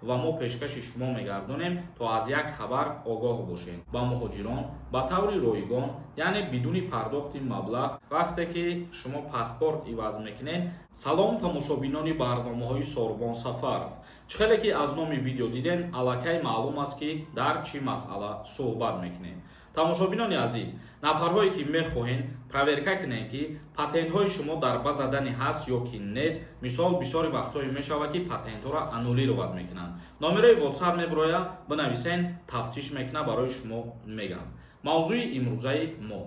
Ва мо пешкаши шумо мегардонем, то аз як хабар огоҳ бошед. Ба муҳоҷирон ба таври ройгон, яъне бидуни пардохти маблағ, вақте ки шумо паспорт иваз мекунед. Салом, тамошобинони барномаҳои Сорбон Сафаров! Чӣ хеле ки аз номи видео дидем, аллакай маълум аст, ки дар чӣ масъала суҳбат мекунем. Тамошобинони азиз, нафарҳое ки мехоҳед проверка кунед, ки патентҳои шумо дар база данных ҳаст ё ки нест, мисол, бисёри вақтҳое мешавад, ки патентҳоро аннулировать мекунанд, номерои WhatsApp мебирояд, бинависен, тафтиш мекунад, барои шумо мегӯям. Мавзӯи имрӯзаи мо: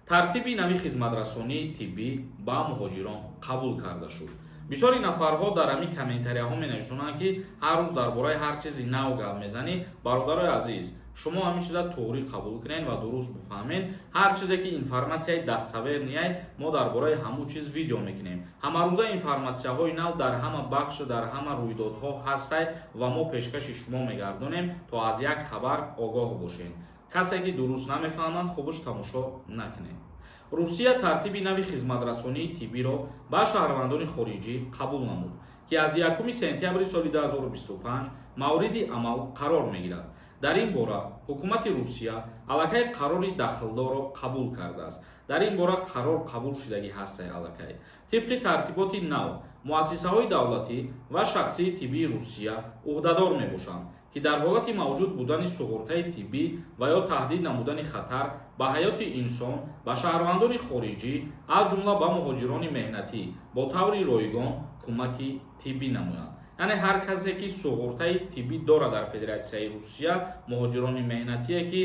тартиби нави хизматрасонии тиббӣ ба муҳоҷирон қабул карда шуд. Бисёри нафарҳо дар ҳамин комментарияҳо менависонанд, ки ҳар рӯз дар бораи ҳар чизи нав гап мезанӣ. Бародарои азиз, шумо ҳамин чиза тоғрӣ қабул кунед ва дуруст бифаҳмед: ҳар чизе ки информатсияи достоверный, мо дар бораи ҳамун чиз видео мекунем. Ҳамарӯза информатсияҳои нав дар ҳама бахш, дар ҳама рӯйдодҳо ҳастай ва мо пешкаши шумо мегардонем, то аз як хабар огоҳ бошед. Касе ки дуруст намефаҳмад, хубаш тамошо накунед. Русия тартиби нави хизматрасонии тиббиро ба шаҳрвандони хориҷӣ қабул намуд, ки аз 1 сентябри соли 2025 мавриди амал қарор мегирад. Дар ин бора ҳукумати Русия аллакай қарори дахлдорро қабул кардааст. Дар ин бора қарор қабул шудагӣ ҳастай аллакай. Тибқи тартиботи нав, муассисаҳои давлатӣ ва шахсии тиббии Русия ӯҳдадор мебошанд, ки дар ҳолати мавҷуд будани суғуртаи тиббӣ ва ё таҳдид намудани хатар ба ҳаёти инсон ба шаҳрвандони хориҷӣ, аз ҷумла ба муҳоҷирони меҳнатӣ, бо таври ройгон кӯмаки тиббӣ намоянд. Яъне ҳар касе ки суғуртаи тиббӣ дорад дар Федератсияи Русия, муҳоҷирони меҳнатие ки,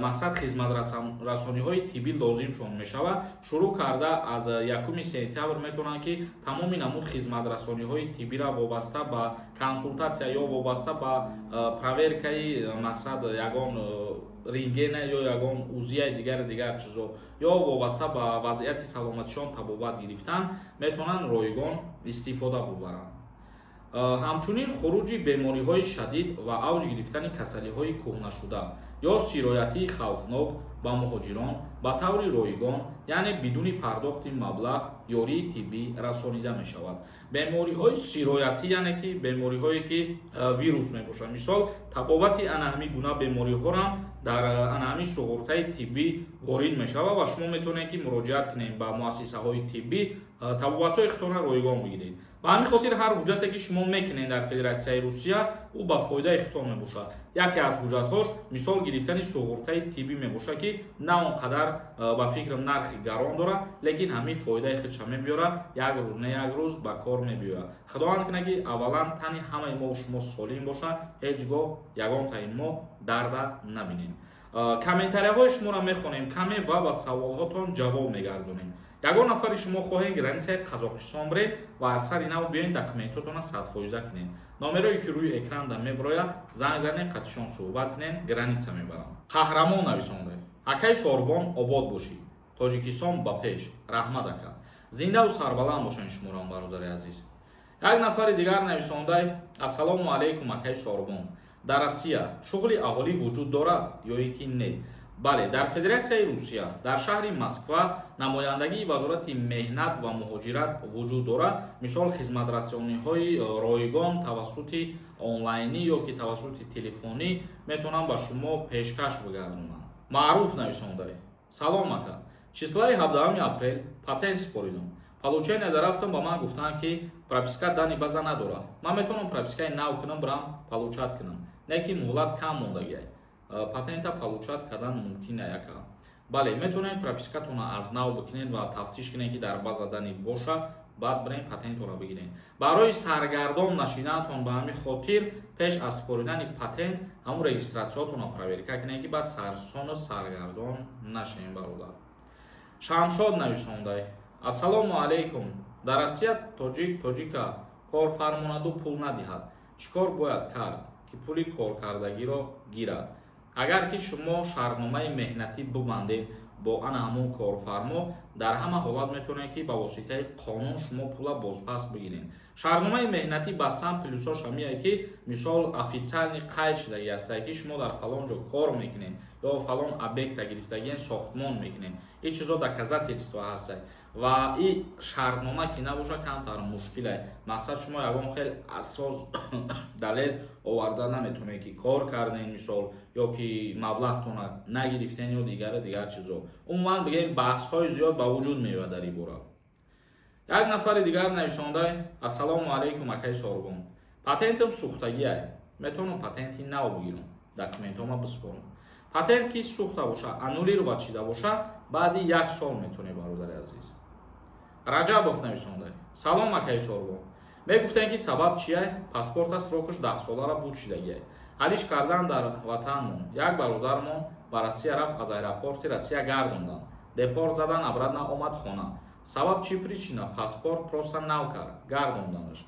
мақсад, хизматрасониҳои тиббӣ лозимшон мешавад, шурӯъ карда аз 1 сентябр метавонанд, ки тамоми намуд хизматрасониҳои тиббиро вобаста ба консултатсия ё вобаста ба проверкаи, мақсад, ягон рентгена ё ягон УЗИяи дигари дигар чизо ё вобаста ба вазъияти саломатишон табобат гирифтан, метавонанд ройгон истифода бубаранд. Ҳамчунин хуруҷи бемориҳои шадид ва авҷ гирифтани касалиҳои кӯҳнашуда ё сироятии хавфнок ба муҳоҷирон ба таври ройгон, яъне бидуни пардохти маблағ, ёрии тиббӣ расонида мешавад. Бемориҳои сироятӣ, яъне ки бемориҳое ки вирус мебошад, мисол, табобати ана ҳамин гуна бемориҳорам дар ана ҳамин суғуртаи тиббӣ ворид мешавад ва шумо метавонед, ки муроҷиат кунед ба муассисаҳои тиббӣ, табобатҳои худтонро ройгон бигиред. Ба ҳамин хотир ҳар ҳуҷҷате ки шумо мекунед дар Федератсияи Русия, ӯ ба фоидаи худтон мебошад. Яке аз ҳуҷҷатҳош, мисол, гирифтани суғуртаи тиббӣ мебошад, ки на он қадар, ба фикрам, нархи гарон дорад, лекин ҳамин фоидаи худша мебиёрад, як рӯз не як рӯз ба кор мебиёяд. Худованд кунад, ки аввалан тани ҳамаи мо шумо солим бошад, ҳеҷ гоҳ ягонтаи мо дарда набинем. Комментарияҳои шуморо мехонем каме ва ба саволҳотон ҷавоб мегардонем. Ягон нафари шумо хоҳед границаи Қазоқистон биред ва аз сари нав биёен, документотонро 100% кунед, номерое ки рӯи экранда мебирояд, занг занед, қатишон суҳбат кунед, граница мебарам. Қаҳрамон нависонда: «Акаи Сорбон, обод бошӣ, Тоҷикистон ба пеш!» Раҳмат, ака, зиндаву сарбаланд бошед шуморам, бародари азиз. Як нафари дигар нависондай: «Ассалому алайкум, акаи Сорбон, дар Россия шуғли аҳолӣ вуҷуд дорад ё ин ки не?» Бале, дар Федератсияи Русия, дар шаҳри Москва намояндагии Вазорати меҳнат ва муҳоҷират вуҷуд дорад. Мисол, хизматрасониҳои ройгон тавассути онлайнӣ ё ки тавассути телефонӣ метавонанд ба шумо пешкаш бигардонанд. Маъруф нависондай: «Салом, ака, числаи 17 апрел патент супоридам, получение дарафтам, ба ман гуфтанд, ки прописка данные база надорад. Ман метавонам пропискаи нав кунам, бирам получать кунам, не ки муҳлат кам мондагиай, патента получать кардан мумкин ака?» Бале, метавонед пропискатонро аз нав бикунед ва тафтиш кунед, ки дар база данных боша, баъд бирен, патентро бигиред. Барои саргардон нашиданатон, ба ҳамин хотир пеш аз супоридани патент ҳамун регистратсияотонро проверка кунед, ки баъд сарсону саргардон нашавем, бародар. Шамшод нависондай: «Ассалому алайкум, дар Россия тоҷик тоҷика кор фармонаду пул надиҳад, чӣ кор бояд кард, ки пули коркардагиро гирад?» Агар ки шумо шартномаи меҳнатӣ бубандед бо ана ҳамон корфармо, дар ҳама ҳолат метавонед, ки ба воситаи қонун шумо пула бозпас бигиред. Шартномаи меҳнатӣ бастан плюсош ҳамие, ки, мисол, официальный қайд шудагӣ ҳастае, ки шумо дар фалон ҷо кор мекунед ё фалон объекта гирифтагиен, сохтмон мекунед. Ин чизо доказательство ҳастае. Ва и шартнома ки набоша, камтар мушкиле. Мақсад, шумо ягон хел асос, далел оварда наметонед, ки кор кардем, мисол, ё ки маблағтона нагирифтен ё дигари дигар чизо. Умуман бигем, баҳсҳои зиёд ба вуҷуд меояд дар ин бора. Як нафари дигар нависонда: «Ассалому алайкум, акаи Сорбон, патентам сӯхтагиай, метавонам патенти нав бигирам, документҳома биспорам?» Патент ки сӯхта боша, аннулировать шида боша, баъди як сол метавонӣ, бародари азиз. Раҷабов нависонда: «Салом, акаи Сорбон, мегуфтем, ки сабаб чия? Паспорта срокаш 10 солара буд шидагиай, ҳалиш кардан дар ватанмон. Як бародармон ба Россия рафт, аз аэропорти Россия гардонданд, депорт задан, обратно омад хона. Сабаб чӣ, причина? Паспорт просто нав кард, гардонданаш».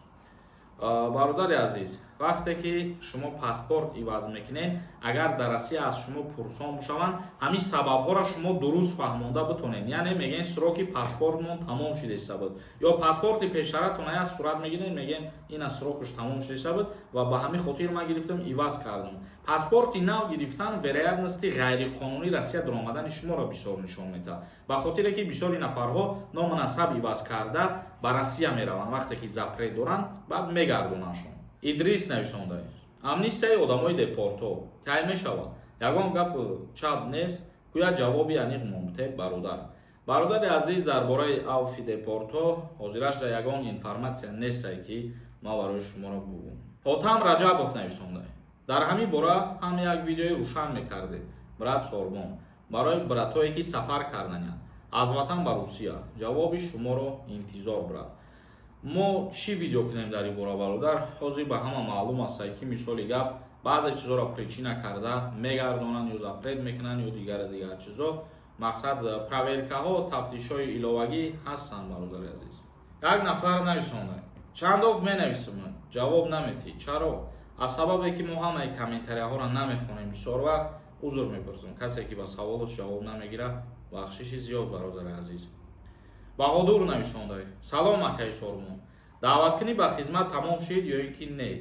Бародари азиз, вақте ки шумо паспорт иваз мекунед, агар дар Россия аз шумо пурсон бошаванд, ҳамин сабабҳоро шумо дуруст фаҳмонда битонед. Яъне мегӯен, сроки паспортмон тамом шудеста буд ё паспорти пештаратон аз сурат мегиред, мегӯен, ина срокаш тамом шудеста буд ва ба ҳамин хотир ман гирифтам, иваз кардам. Паспорти нав гирифтан вероятности ғайриқонунӣ Россия даромадани шуморо бисёр нишон медиҳад, ба хотире ки бисёри нафарҳо ному насаб иваз карда ба Россия мераванд, вақте ки запрет доранд, баъд мегардонандшон. Идрис нависонда: «Амнистияи одамои депортҳо кай мешавад? Ягон гап чап нест гӯя, ҷавоби аниқ момтеб, бародар». Бародари азиз, дар бораи авфи депортҳо ҳозирашда ягон информатсия нестае, ки ман барои шуморо бугӯм. Ҳотам Раҷабов нависонда: «Дар ҳамин бора ҳам як видеои рӯшан мекардед, брат Сорбон, барои братое ки сафар карданиянд аз ватан ба Русия. Ҷавоби шуморо интизор, брат». Мо чӣ видео кунем дар ин бора, бародар? Ҳозир ба ҳама маълум аст, ки, мисоли гап, баъзе чизоро причина карда мегардонанд ё запрет мекунанд ё дигари дигар чизо. Мақсад, проверкаҳо, тафтишҳои иловагӣ ҳастанд, бародари азиз. Як нафар нависонда: «Чандов менависам, ҷавоб наметӣ, чаро?» Аз сабабе ки мо ҳамаи комментарияҳоро намехонем бисёр вақт, узр мепурсам. Касе ки ба саволаш ҷавоб намегирад, бахшиши зиёд, бародари азиз. Баҳодур нависонда: «Салом, акаи Сормон, даъваткунӣ ба хизмат тамом шид ё ин ки не?»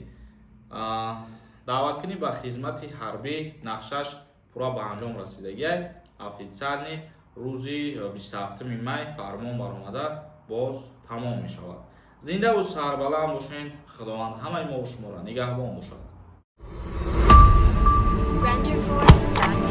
Даъваткунӣ ба хизмати ҳарбӣ нақшаш пурра ба анҷом расидагиай. Официально рӯзи 27 май фармон баромада, боз тамом мешавад. Зиндаву сарбаланд бошед, Худованд ҳамаи мо шуморо нигаҳбон бошад. Renderforest.com.